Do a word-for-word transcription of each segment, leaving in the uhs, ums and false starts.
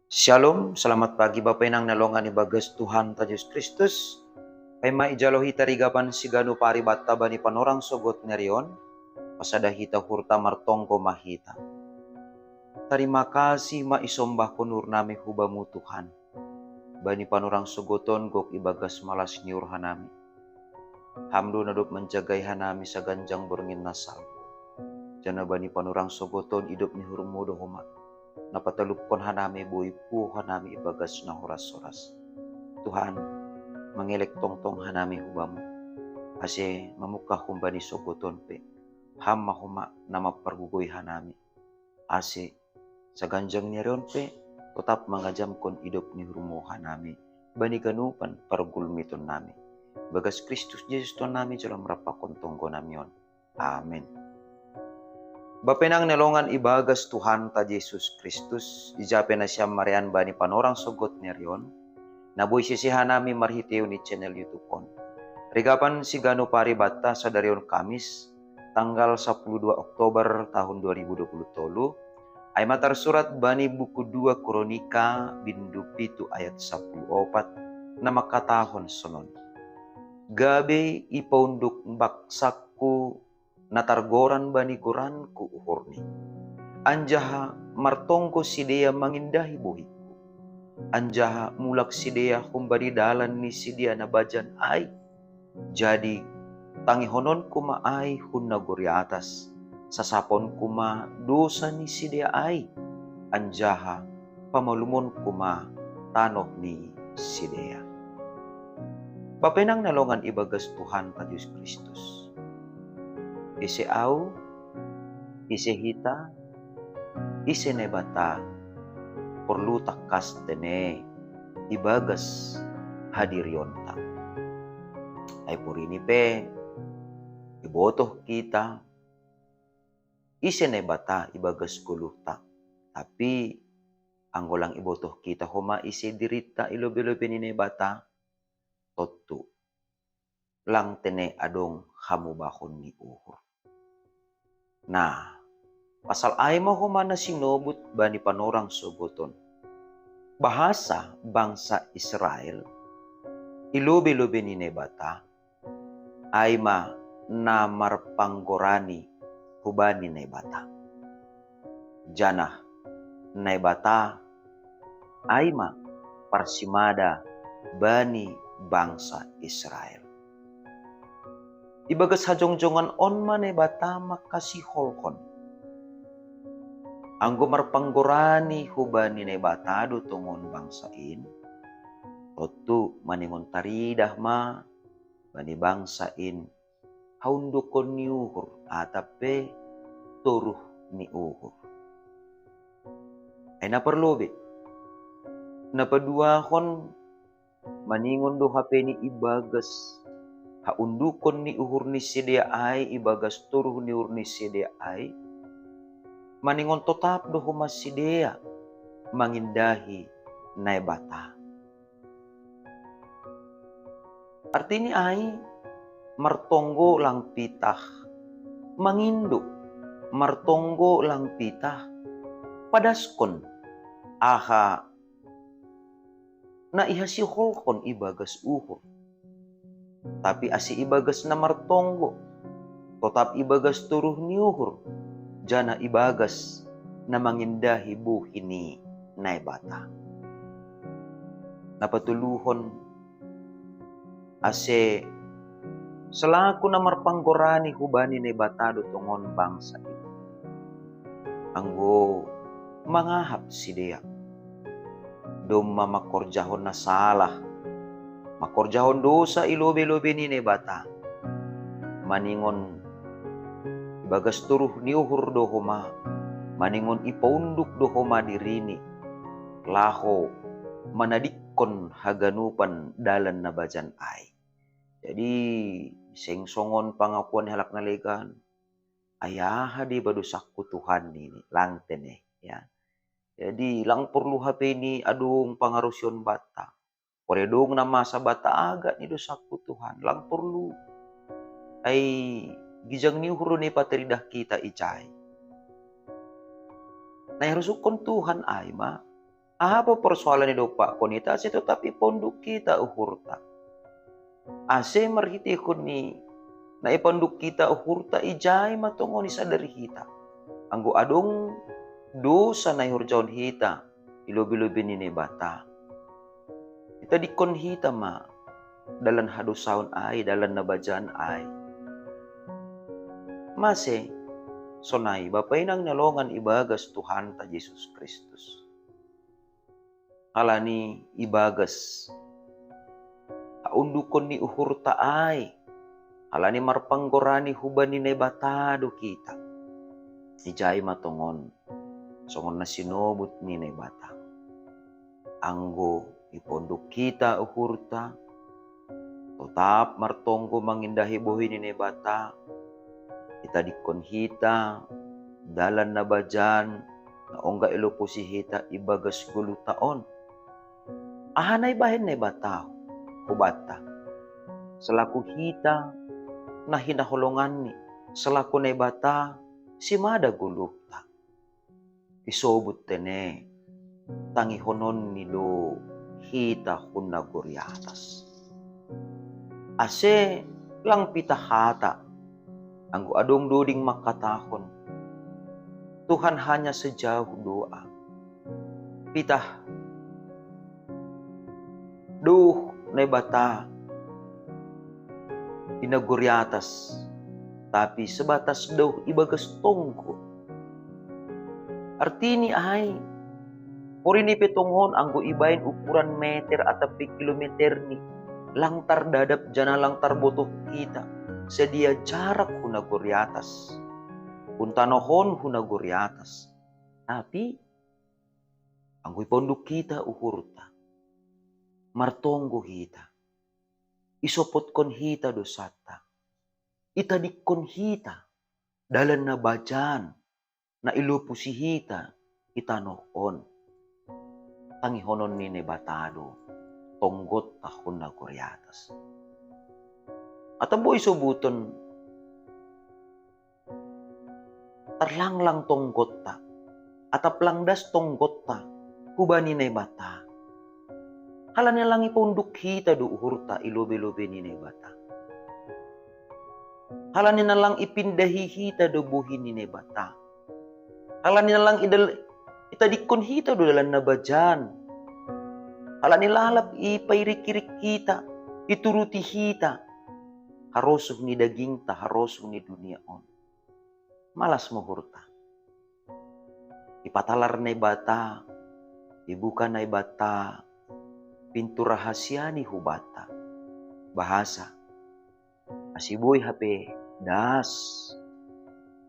Shalom, selamat pagi Bapa Inang na longan ibagas Tuhan ta Jesus Kristus. Paima ijalo hita rigapan siganu paribatta bani panorang sogot nerion, pasada hita hurta martonggo mahita. Tarima kasih ma isombahkon urnami hubamu Tuhan. Bani panorang sogoton gok ibagas malas ni urhanami. Ham do na dob manjagai hanami saganjang borngin na salpu. Jana bani panorang sogoton idop ni hurmu do homa. Na patalupkon hanami boi puo hanami ibagas na horas-horas. Tuhan, mangelek tongtong hanami hubamu. Ase mamungkah humbani sogoton pe. Ham ma homa na mampargugoi hanami. Ase saganjang ni ari on pe, totap mangajamkon idop ni hurmu hanami, bani ganupan pargulmiton nami. Bagas Kristus Jesus Tuhan nami jalo merampakon tonggo nami on. Amen. Bapa Inang na longan ibagas Tuhan ta Jesus Kristus, ijape nasiam marian bani panorang sogot nerion, na boi sese hanami marhiteu ni channel YouTube on. Rigapan siganu paribatta sadarion Kamis, tanggal sapuluh dua Oktober tahun dua ribu dua puluh tolu, ai ma tarsurat bani buku dua Kronika bindu pitu ayat sapuluh opat, na mangkatahon sonon. Gabe ipaunduk bangsangku na targoran bani goranku uhurni. Anjaha martonggo sidea mangindahi bohingku. Anjaha mulak sidea humbani dalan ni sidea na bajan ai. Jadi, tangihononku ma ai hun nagori atas, sasaponku ma dosa ni sidea ai, anjaha pamalumonku ma tanoh ni sidea. Bapa Inang na longan ibagas Tuhan ta Jesus Kristus. Ise au, ise hita, ise Naibata, porlu tangkas tene ibagas hadirionta. Ai porini pe, ibotoh hita, ise Naibata ibagas goluhta. Tapi, anggo lang ibotoh hita homa ise dirinta i lobei-lobei ni Naibata, tontu lang tene adong hamubahon ni uhur. Nah, pasal ai ma homa na sinobut bani panorang sogoton. Bahasa bangsa Israel i lobei-lobei ni Naibata, ai ma na marpanggorani hubani Naibata. Janah Naibata ai ma parsimada bani bangsa Israel. Ibagas hajongjongan on ma Naibata mangkasiholhon. Anggo marpanggorani hubani Naibata do tongon bangsa in, tontu maningon taridah ma bani bangsa in haundukon ni uhur atap pe toruh ni uhur. Ai na parlobei, na paduahon maningon do hape ni ibagas haundukon ni uhur ni sidea ai ibagas toruh ni uhur ni sidea ai, maningon totap do homa sidea mangindahi Naibata. Artini ai martonggo lang pitah, mangindo martonggo lang pitah, padaskon aha na ihasiholhon ibagas uhur. Tapi ase ibagas na martonggo, totap ibagas toruh ni uhur, janah ibagas na mangindahi bohi ni Naibata. Na patoluhon, ase selaku na marpanggorani hubani Naibata do tongon bangsa i. Anggo mangahap sidea domma mangkorjahon na salah, mangkorjahon dosa i lobei-lobei ni Naibata, maningon ibagas toruh ni uhur do homa, maningon ipaunduk do homa dirini, laho manadingkon haganupan dalan na bajan ai. Jadi, seng songon pangakuan ni halak na legan, ai aha deba dosangku Tuhan nini, lang tene, ya. Jadi, lang porlu hape ni adong pangarusion banta. Pore adong na masa banta, aga ni dosangku Tuhan, lang porlu. Ai ginjang ni uhur do na ipataridah hita ijai. Na iharosuhon Tuhan ai ma Aha pe persoalan ni dopakkon hita, ase tetap iponduk hita uhurta. Ase marhitehon ni na iponduk hita uhurta, ijai ma tongon isadari hita anggo adong dosa na ihorjahon hita i lobi-lobi ni Naibata. Itadingkon hita ma dalan hadosaon ai, dalan na bajan ai. Mase sonai, Bapa inang na longan ibagas Tuhanta Jesus Kristus. Halani ibagas haundukkon ni uhurta ai, halani marpanggorani huban ni Naibata do hita. Ijai ma tongon songon na sinobut ni Naibata. Anggo iponduk hita uhurta, totap martonggo mangindahi bohi ni Naibata, itadingkon hita dalan na bajan na ongga ilopusi hita ibagas goluhta on. Aha na ibahen Naibata hubanta, selaku hita na hinaholonganni, selaku Naibata simada goluhta? Isobut tene, tangihononni do hita hun nagori atas. Ase lang pitah hata, anggo adong doding mangkatahon, Tuhan hanya sejauh doa. Pitah do Naibata di nagori atas, tapi sebatas do ibagas tonggo. Artini ai, porini pe tongon anggo ibaen ukuran meter atap pe kilometerni, lang tardadap janah lang tarbotoh hita sadia jarak hun nagori atas, hun tanoh on hun nagori atas. Tapi anggo iponduk hita uhurta, martonggo hita, isopotkon hita dosanta, itadingkon hita dalan na bajan na ilopusi hita i tanoh on, tangihonon ni Naibata do tonggonta hun nagori atas. Atap boi isobuton, tarlanglang tonggonta, atap lang das tonggonta hubani Naibata. Halani na lang iponduk hita do uhurta i lobi-lobi ni Naibata. Halani na lang ipindahi hita do bohi ni Naibata. Halani na lang idal-, itadingkon hita do dalan na bajan. Halani lalap ipairik-irik hita, ituruti hita harosuh ni dagingta, harosuh ni dunia on. Malas ma uhurta. Ipatalar Naibata, ibuka Naibata pintu rahasia ni hubanta. Bahasa, ase boi hape das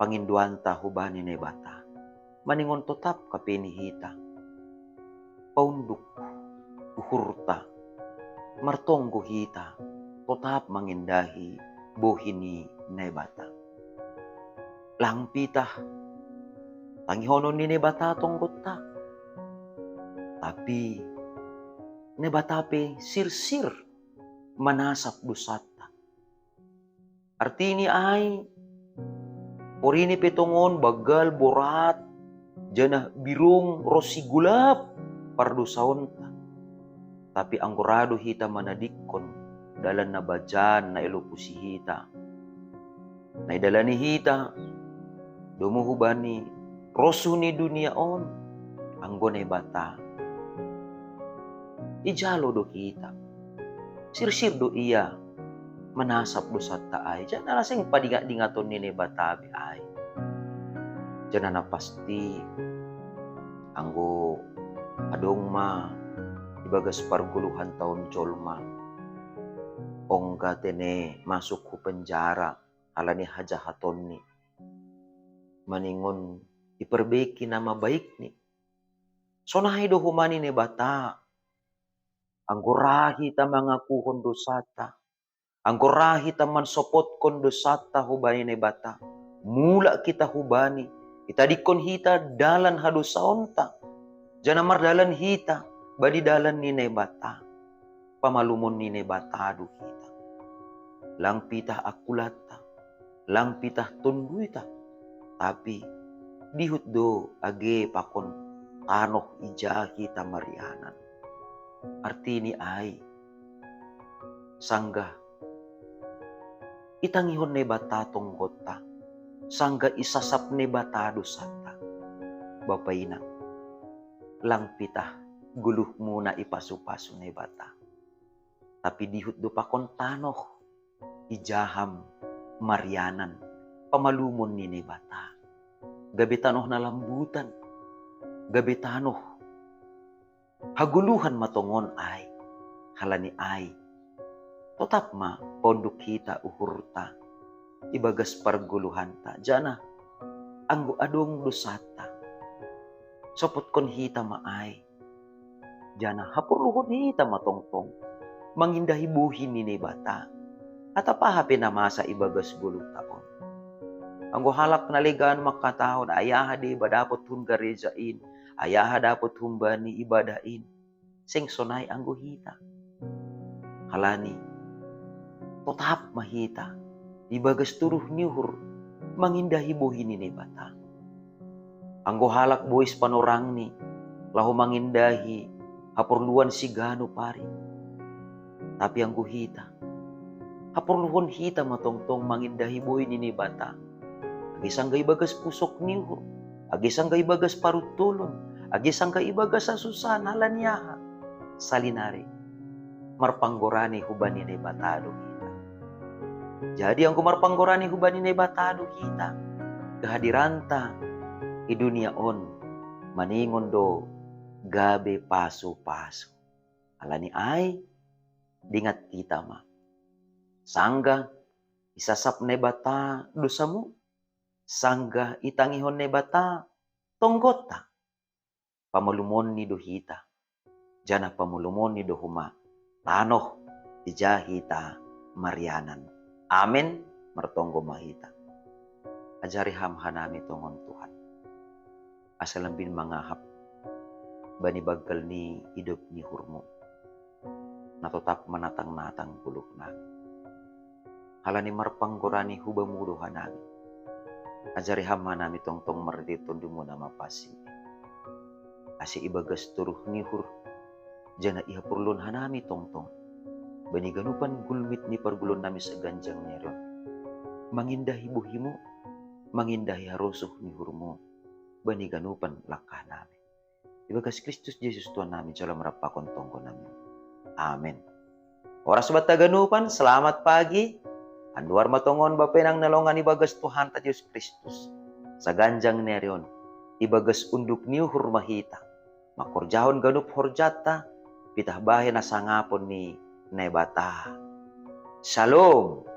pangindoanta hubani Naibata, maningon totap hape ni hita paunduk uhurta, martonggo hita, totap mangindahi bohi ni Naibata. Lang pitah tangihonon ni Naibata tonggonta, tapi Naibata pe sirsir manasap dosanta. Artini ai, porini pe tongon banggal borat, janah birung ronsi golap pardosaonta. Tapi anggo ra do hita manadingkon dalan na bajan na ilopusi hita, na idalani hita domu hubani rosuh ni dunia on, anggo Naibata, ijalo do hita. Sirsir do Ia manasap dosanta ai, janah na seng padingat-dingaton ni Naibata be ai. Janah na pasti, anggo adong ma ibagas pargoluhan taon jolma, ongga tene masuk hu penjara halani hajahatonni, maningon iperbaiki nama baikni. Sonai do homa ni Naibata, anggo ra hita mangakuhon dosanta, anggo ra hita mansopotkon dosanta hubani Naibata, mulak hita hubani, itadingkon hita dalan hadosaonta, janah mardalan hita bani dalan ni Naibata, pamalumon ni Naibata do hita. Lang pitah angkulanta, lang pitah tonduita, tapi dihut do age pakon tanoh ija hita marianan. Artini ai, sanggah itangihon Naibata tonggotta, sanggah isasap Naibata dosata. Bapa inang, lang pitah goluhmuna ipasu-pasu Naibata. Tapi dihut do pakon tanoh ija ham marianan pamalumon ni Naibata. Gabe tanoh na lambutan, gabe tanoh hagoluhan ma tongon ai, halani ai totap ma paunduk hita uhurta ibagas pargoluhanta, janah anggo adong dosata, sopotkon hita ma ai, janah haporluhon hita ma tongtong mangindahi bohi ni Naibata atap aha pe na masa ibagas goluhta on. Anggo halak na legan mangkatahon, ai aha deba dapot hun gareja in, ai aha dapot humbani ibadah in, seng sonai anggo hita. Halani totap ma hita ibagas toruh ni uhur mangindahi bohi ni Naibata. Anggo halak bois panorangni laho mangindahi haporluan siganup ari. Tapi anggo hita, haporluhon hita ma tongtong mangindahi bohi ni Naibata, age sanggah ibagas pusok ni uhur, age sanggah ibagas paruntolon, age sanggah ibagas hasusahan. Halani aha? Salinari marpanggorani hubani Naibata do hita. Jadi anggo marpanggorani hubani Naibata do hita, kehadiranta i dunia on maningon do gabe pasu-pasu. Halani ai, dingat hita ma, sanggah isasap Naibata dosamu, sanggah itangihon Naibata tonggotta, pamalumonni do hita, janah pamalumonni do homa tanoh ija hita marianan. Amen. Martonggo ma hita. Ajari ham hanami tongon Tuhan, asa lambin mangahap bani banggal ni idop ni uhurmu na totap manatang-natang goluhnami. Halani marpanggorani hubamu do hanami. Ajari ham hanami tongtong marhitei Tondumu na mapasi, ase ibagas toruh ni uhur, janah ihaporluhon hanami tongtong bani ganupan gulmit ni pargoluonnami saganjang ni ari on, mangindahi bohimu, mangindahi harosuh ni uhurmu bani ganupan langkahnami. Ibagas Kristus Jesus Tuhannami, jalo ma rap pakon tonggonami. Amen. Horas banta ganupan, selamat pagi. Anduhar ma tongon bapa inang na longan ibagas Tuhanta Jesus Kristus, saganjang ni ari on ibagas unduk ni uhur ma hita mangkorjahon ganup horjanta pitah bahen hasangapon ni Naibata. Shalom.